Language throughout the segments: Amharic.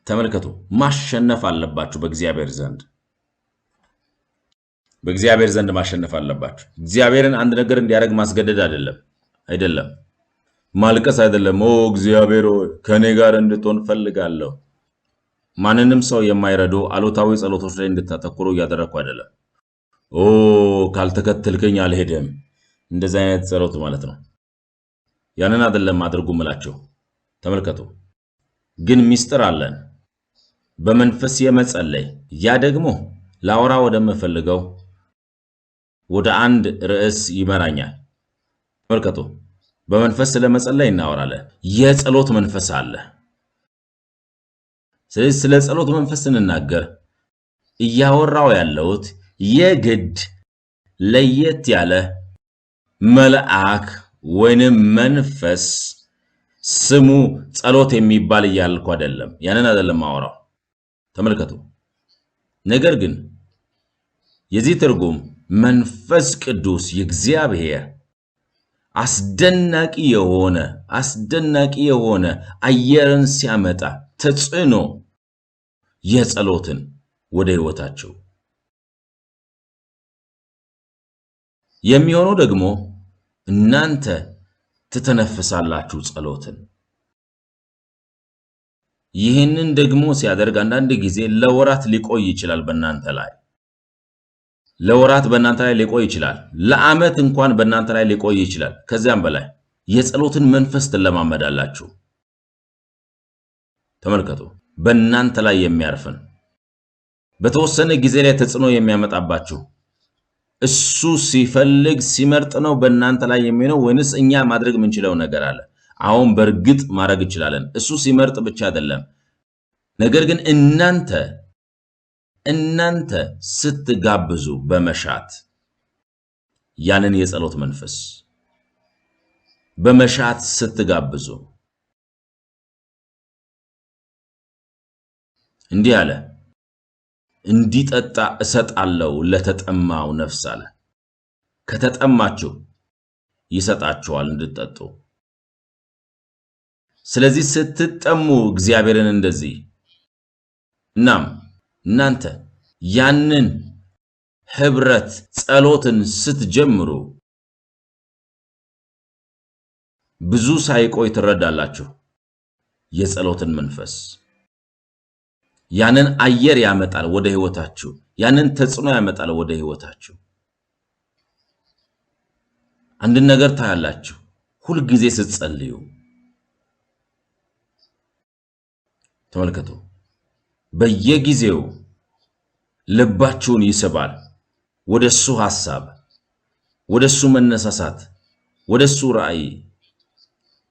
ተመልከቱ፣ ማሸነፍ አለባችሁ በእግዚአብሔር ዘንድ፣ በእግዚአብሔር ዘንድ ማሸነፍ አለባችሁ። እግዚአብሔርን አንድ ነገር እንዲያደርግ ማስገደድ አይደለም፣ አይደለም፣ ማልቀስ አይደለም። ኦ እግዚአብሔር ሆይ ከእኔ ጋር እንድትሆን ፈልጋለሁ። ማንንም ሰው የማይረዱ አሉታዊ ጸሎቶች ላይ እንድታተኩሩ እያደረግኩ አይደለም። ኦ ካልተከተልከኝ አልሄድም፣ እንደዚህ አይነት ጸሎት ማለት ነው። ያንን አይደለም አድርጉ ምላቸው። ተመልከቱ፣ ግን ሚስጥር አለን በመንፈስ የመጸለይ። ያ ደግሞ ላወራ ወደምፈልገው ወደ አንድ ርዕስ ይመራኛል። ተመልከቱ፣ በመንፈስ ስለመጸለይ እናወራለን። የጸሎት መንፈስ አለ። ስለዚህ ስለ ጸሎት መንፈስ ስንናገር እያወራው ያለሁት የግድ ለየት ያለ መልአክ ወይንም መንፈስ ስሙ ጸሎት የሚባል እያልኩ አይደለም። ያንን አይደለም ማወራው። ተመልከቱ። ነገር ግን የዚህ ትርጉም መንፈስ ቅዱስ የእግዚአብሔር አስደናቂ የሆነ አስደናቂ የሆነ አየርን ሲያመጣ ተጽዕኖ የጸሎትን ወደ ሕይወታቸው የሚሆነው ደግሞ እናንተ ትተነፍሳላችሁ ጸሎትን። ይህንን ደግሞ ሲያደርግ አንዳንድ ጊዜ ለወራት ሊቆይ ይችላል በእናንተ ላይ፣ ለወራት በእናንተ ላይ ሊቆይ ይችላል። ለዓመት እንኳን በእናንተ ላይ ሊቆይ ይችላል። ከዚያም በላይ የጸሎትን መንፈስ ትለማመዳላችሁ። ተመልከቱ፣ በእናንተ ላይ የሚያርፍን በተወሰነ ጊዜ ላይ ተጽዕኖ የሚያመጣባችሁ እሱ ሲፈልግ ሲመርጥ ነው በእናንተ ላይ የሚሆነው ወይንስ እኛ ማድረግ የምንችለው ነገር አለ? አሁን በእርግጥ ማድረግ እንችላለን። እሱ ሲመርጥ ብቻ አይደለም። ነገር ግን እናንተ ስትጋብዙ በመሻት ያንን የጸሎት መንፈስ በመሻት ስትጋብዙ እንዲህ አለ፣ እንዲጠጣ እሰጣለሁ ለተጠማው ነፍስ አለ። ከተጠማችሁ ይሰጣችኋል እንድትጠጡ። ስለዚህ ስትጠሙ እግዚአብሔርን እንደዚህ እናም እናንተ ያንን ህብረት ጸሎትን ስትጀምሩ ብዙ ሳይቆይ ትረዳላችሁ የጸሎትን መንፈስ ያንን አየር ያመጣል ወደ ህይወታችሁ፣ ያንን ተጽዕኖ ያመጣል ወደ ህይወታችሁ። አንድን ነገር ታያላችሁ ሁልጊዜ ስትጸልዩ። ተመልከቱ፣ በየጊዜው ልባችሁን ይስባል ወደ እሱ ሐሳብ፣ ወደ እሱ መነሳሳት፣ ወደ እሱ ራእይ፣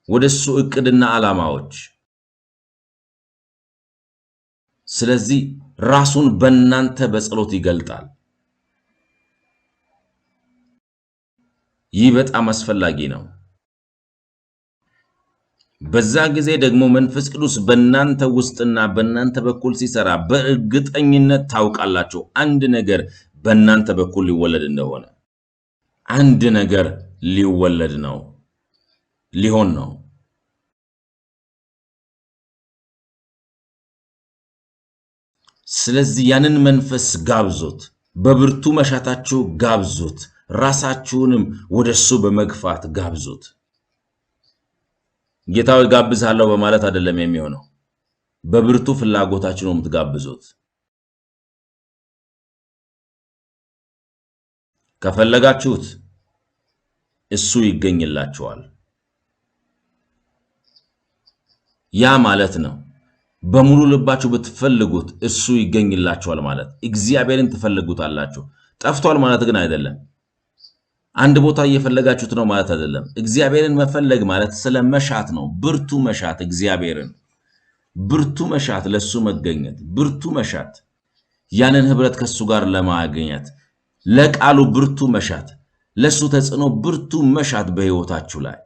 ወደ እሱ ዕቅድና ዓላማዎች። ስለዚህ ራሱን በእናንተ በጸሎት ይገልጣል። ይህ በጣም አስፈላጊ ነው። በዛ ጊዜ ደግሞ መንፈስ ቅዱስ በእናንተ ውስጥና በእናንተ በኩል ሲሰራ በእርግጠኝነት ታውቃላችሁ አንድ ነገር በእናንተ በኩል ሊወለድ እንደሆነ። አንድ ነገር ሊወለድ ነው፣ ሊሆን ነው። ስለዚህ ያንን መንፈስ ጋብዙት፣ በብርቱ መሻታችሁ ጋብዙት፣ ራሳችሁንም ወደሱ በመግፋት ጋብዙት። ጌታዊ ጋብዝሃለሁ በማለት አይደለም የሚሆነው፣ በብርቱ ፍላጎታችሁ ነው የምትጋብዙት። ከፈለጋችሁት እሱ ይገኝላችኋል። ያ ማለት ነው በሙሉ ልባችሁ ብትፈልጉት እሱ ይገኝላችኋል ማለት እግዚአብሔርን ትፈልጉታላችሁ። ጠፍቷል ማለት ግን አይደለም። አንድ ቦታ እየፈለጋችሁት ነው ማለት አይደለም። እግዚአብሔርን መፈለግ ማለት ስለ መሻት ነው። ብርቱ መሻት እግዚአብሔርን፣ ብርቱ መሻት ለሱ መገኘት፣ ብርቱ መሻት ያንን ህብረት ከሱ ጋር ለማግኘት፣ ለቃሉ ብርቱ መሻት፣ ለሱ ተጽዕኖ ብርቱ መሻት በህይወታችሁ ላይ